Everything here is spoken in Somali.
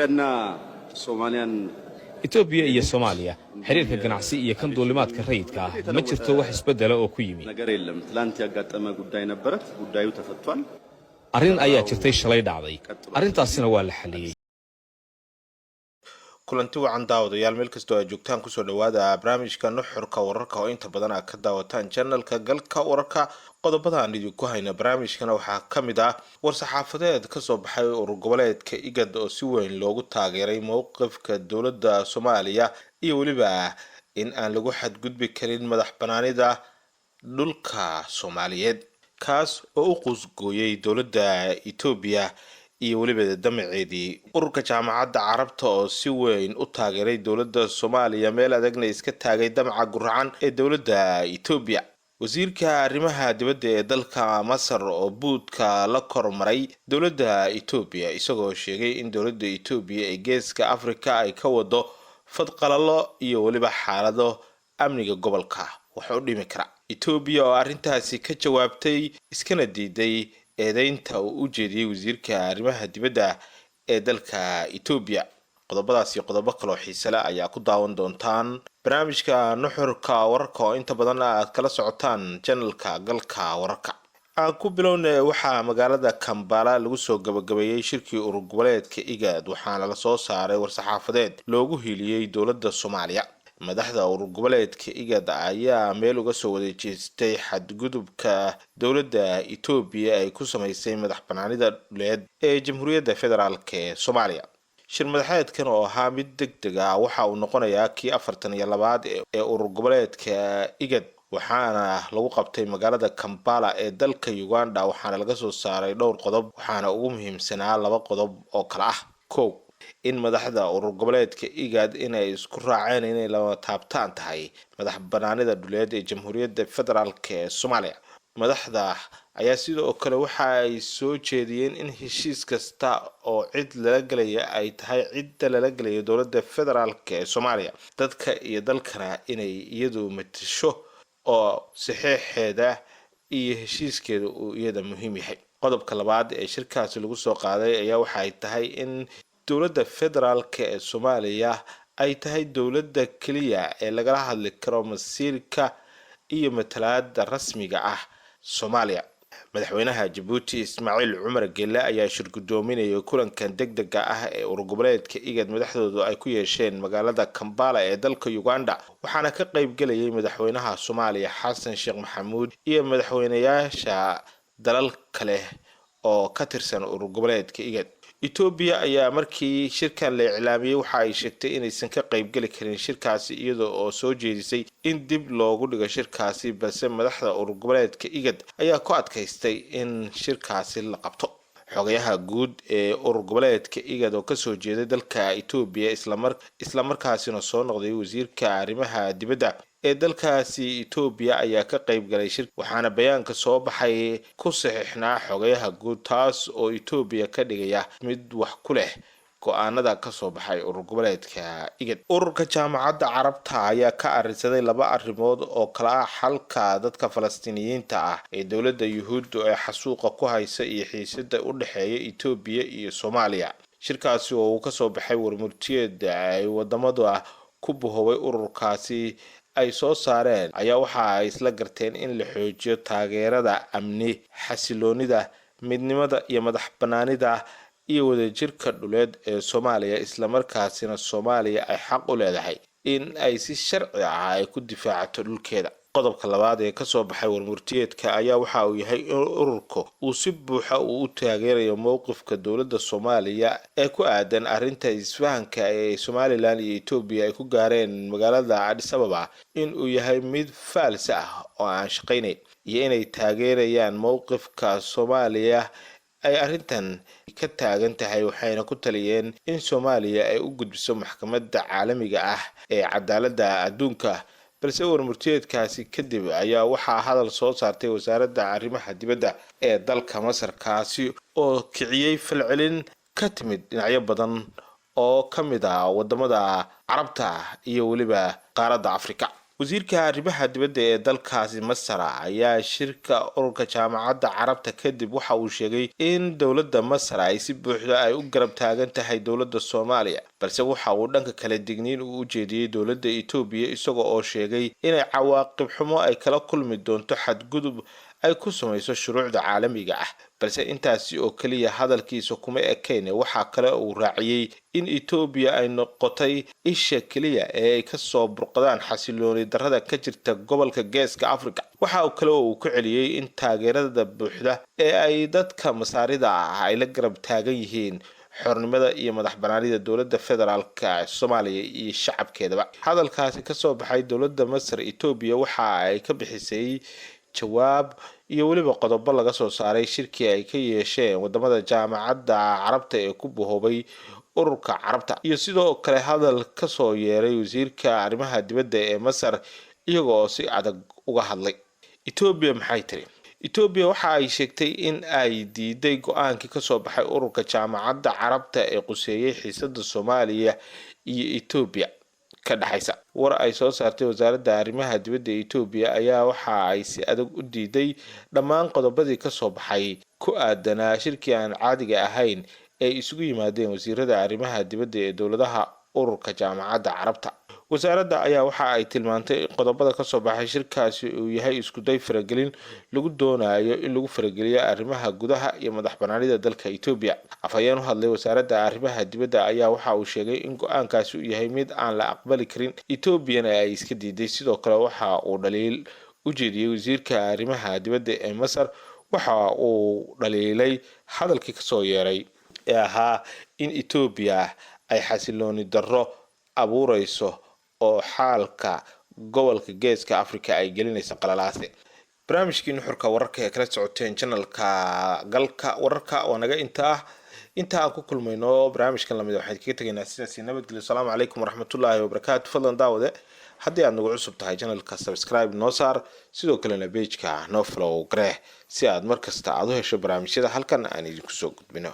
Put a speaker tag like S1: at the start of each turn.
S1: እና ሶማሊያን
S2: Itoobiya iyo Soomaaliya xiriirka ganacsi iyo kan duulimaadka rayidka ah ma jirto wax isbeddela oo ku yimi.
S1: ነገር የለም። ትላንት ያጋጠመ ጉዳይ ነበረ። ጉዳዩ ተፈቷል።
S2: Arrin ayaa jirtay shalay dhacday, arrintaasina waa la xalliyey.
S3: Kulanti wacan, daawadayaal, meel kastoo aad joogtaan, kusoo dhawaada barnaamijka Nuxurka Wararka oo inta badan aad ka daawataan channelka Galka Wararka. Qodobada aan idinku hayna barnaamijkana waxaa ka mid ah war-saxaafadeed kasoo baxay urur goboleedka IGAD oo si weyn loogu taageeray mowqifka dowladda Soomaaliya iyo weliba in aan lagu xadgudbi karin madax banaanida dhulka Soomaaliyeed, kaas oo u quusgooyay dowladda Itoobiya iyo weliba damaceedii. Ururka Jaamacadda Carabta oo si weyn u taageeray dowladda Soomaaliya, meel adagna iska taagay damaca guracan ee dowladda Itoobiya. Wasiirka arrimaha dibadda ee dalka Masar oo buudka la kormaray dowladda Itoobiya, isagoo sheegay in dowladda Itoobiya ee Geeska Africa ay ka wado fadqalalo iyo weliba xaalado amniga gobolka wax u dhimi kara. Itoobiya oo arrintaasi ka jawaabtay, iskana diiday eedeynta uu u jeediyey wasiirka arrimaha dibadda ee dalka Itoobiya. Qodobadaas iyo qodobo kaloo xiisale ayaa ku daawan doontaan barnaamijka Nuxurka Wararka oo inta badan aad kala socotaan channelka Galka Wararka. Aan ku bilowna, waxaa magaalada Kambala lagu soo gabagabeeyey shirkii urur goboleedka IGAD, waxaana la soo saaray war-saxaafadeed loogu hiiliyey dowladda Soomaaliya. Madaxda urur goboleedka IGAD ayaa meel uga soo wadeejeestay xadgudubka dowladda Itoobiya ay ku sameysay madax banaanida dhuleed ee Jamhuuriyadda Federaalka ee Soomaaliya. Shir madaxeedkan oo ahaa mid deg deg ah waxa uu noqonayaa kii 42aad ee urur goboleedka IGAD, waxaana lagu qabtay magaalada Kampala ee dalka Uganda, waxaana laga soo saaray dhowr qodob, waxaana ugu muhiimsanaa laba qodob oo kale ah: kow, in madaxda urur goboleedka IGAD inay isku raaceen inay lama taabtaan tahay madax banaanida dhuleed ee Jamhuuriyadda Federaalka ee Soomaaliya. Madaxda ayaa sidoo kale waxa ay soo jeediyeen in heshiis kasta oo cid lala gelaya ay tahay cidda lala gelayo dowladda federaalka ee Soomaaliya, dadka iyo dalkana inay iyadu matasho oo saxeexeeda iyo heshiiskeeda uu iyada muhiim yahay. Qodobka labaad ee shirkaasi lagu soo qaaday ayaa waxay tahay in dowladda federaalka ee Soomaaliya ay tahay dowladda keliya ee lagala hadli karo masiirka iyo matalaada rasmiga ah Soomaaliya. Madaxweynaha Jabuuti Ismaaciil Cumar Gelle ayaa shir guddoominayay kulankan deg dega ah ee urur goboleedka IGAD madaxdoodu ay ku yeesheen magaalada Kambala ee dalka Uganda, waxaana ka qayb gelayay madaxweynaha Soomaaliya Xasan Sheekh Maxamuud iyo madaxweynayaasha dalal kale oo ka tirsan urur goboleedka IGAD. Itoobiya ayaa markii shirkan la iclaamiyey waxa ay sheegtay inaysan ka qaybgeli karin shirkaasi, iyada oo soo jeedisay in dib loogu dhigo shirkaasi, balse madaxda urur goboleedka IGAD ayaa ku adkaystay in shirkaasi la qabto. Xogayaha guud ee urur goboleedka IGAD oo kasoo jeeday dalka Itoobiya, islamarkaasina soo noqday wasiirka arrimaha dibadda ee dalkaasi Itoobiya, ayaa ka qayb galay shir, waxaana bayaanka soo baxay ku saxiixnaa xogayaha guud, taas oo Itoobiya ka dhigaya mid wax ku leh go'aanada kasoo baxay urur goboleedka IGAD. Ururka Jaamacadda Carabta ayaa ka arrinsaday laba arrimood oo kala ah xalka dadka Falastiiniyiinta ah ee dowladda Yuhuudda ee xasuuqa ku haysa iyo xiisada u dhexeeya Itoobiya iyo Soomaaliya. Shirkaasi oo uu kasoo baxay warmurtiyeed ay wadamada ku bahoobay ururkaasi ay soo saareen ayaa waxa ay isla garteen in la xoojiyo taageerada amni, xasiloonida, midnimada iyo madax banaanida iyo wadajirka dhuleed ee Soomaaliya, islamarkaasina Soomaaliya ay xaq u leedahay in ay si sharci ah ay ku difaacato dhulkeeda. Qodobka labaad ee kasoo baxay warmurtiyeedka ayaa waxa uu yahay in ururka uu si buuxa uu u taageerayo mowqifka dowladda Soomaaliya ee ku aadan arrinta isfahanka ee Somaliland iyo Itoobiya ay ku gaareen magaalada Addis Ababa in uu yahay mid faalsa ah oo aan shaqaynayn, iyo inay taageerayaan mowqifka Soomaaliya ay arrintan ka taagan tahay. Waxayna ku taliyeen in Soomaaliya ay u gudbiso Maxkamadda Caalamiga ah ee Cadaaladda Adduunka. Balse warmurtiyeedkaasi kadib ayaa waxaa hadal soo saartay Wasaaradda Arrimaha Dibadda ee dalka Masar, kaasi oo kiciyey falcelin ka timid dhinacyo badan oo ka mid ah wadamada Carabta iyo weliba qaaradda Afrika. Wasiirka arrimaha dibadda ee dalkaasi Masar ayaa shirka ururka Jaamacadda Carabta kadib waxa uu sheegay in dowladda Masar ay si buuxda ay u garab taagan tahay dowladda Soomaaliya, balse waxa uu dhanka kale digniin uu u jeediyey dowladda Itoobiya, isaga oo sheegay inay cawaaqib xumo ay kala kulmi doonto xadgudub ay ku samayso shuruucda caalamiga ah. Balse intaasi oo keliya hadalkiisa kuma ekeyne, waxaa kale uu raaciyey in Itoobiya ay noqotay isha keliya ee ay kasoo burqadaan xasilooni darrada ka jirta gobolka Geeska Africa. Waxa kale oo uu ku celiyey in taageerada buuxda ee ay dadka Masaarida ah ay la garab taagan yihiin xornimada iyo madax banaanida dowladda federaalka Soomaaliya iyo shacabkeedaba. Hadalkaasi kasoo baxay dowladda Masar, Itoobiya waxa ay ka bixisay jawaab iyo weliba qodobo laga soo saaray shirkii ay ka yeesheen wadamada Jaamacadda Carabta ee ku bahoobay ururka Carabta, iyo sidoo kale hadal kasoo yeeray wasiirka arrimaha dibadda ee Masar, iyaga oo si adag uga hadlay. Etoobiya maxay tiri? Etoobiya waxa ay sheegtay in ay diiday go-aankii kasoo baxay ururka Jaamacadda Carabta ee quseeyay xiisada Soomaaliya iyo Etoobiya ka dhexaysa. War ay soo saartay wasaaradda arrimaha dibadda Etoobiya ayaa waxa ay si adag u diiday dhammaan qodobadii kasoo baxay ku aadanaa shirkii aan caadiga ahayn ee isugu yimaadeen wasiirada arrimaha dibadda ee dowladaha ururka Jaamacadda Carabta. Wasaaradda ayaa waxa ay tilmaantay in qodobada kasoo baxay shirkaasi uu yahay iskuday faragelin lagu doonayo in lagu farageliyo arrimaha gudaha iyo madax banaanida dalka Etoobiya. Afhayeen u hadlay wasaaradda arrimaha dibadda ayaa waxa uu sheegay in go-aankaasi uu yahay mid aan la aqbali karin, Etoobiyana ay iska diiday. Sidoo kale waxa uu dhaliil u jeediyey wasiirka arrimaha dibadda ee Masar. Waxa uu dhaliilay hadalkii kasoo yeeray ee ahaa in Etoobiya ay xasilooni darro abuureyso oo xaalka gobolka Geeska Africa ay gelinayso qalalaase. Barnaamijkii Nuxurka Wararka ee kala socoteen channelka Galka Wararka waa naga intaa. Inta aan ku kulmayno barnaamijkan lamid, waxaan kaga tegaynaa sidaasi nabadgelyo. Asalaamu calaykum waraxmatullaahi wabarakaatu. Fadlan daawade, haddii aad nagu cusub tahay channelka, subscribe noo saar, sidoo kalena pageka noo follow garee si aad mar kasta aad u hesho barnaamijyada halkan aan idinku soo gudbino.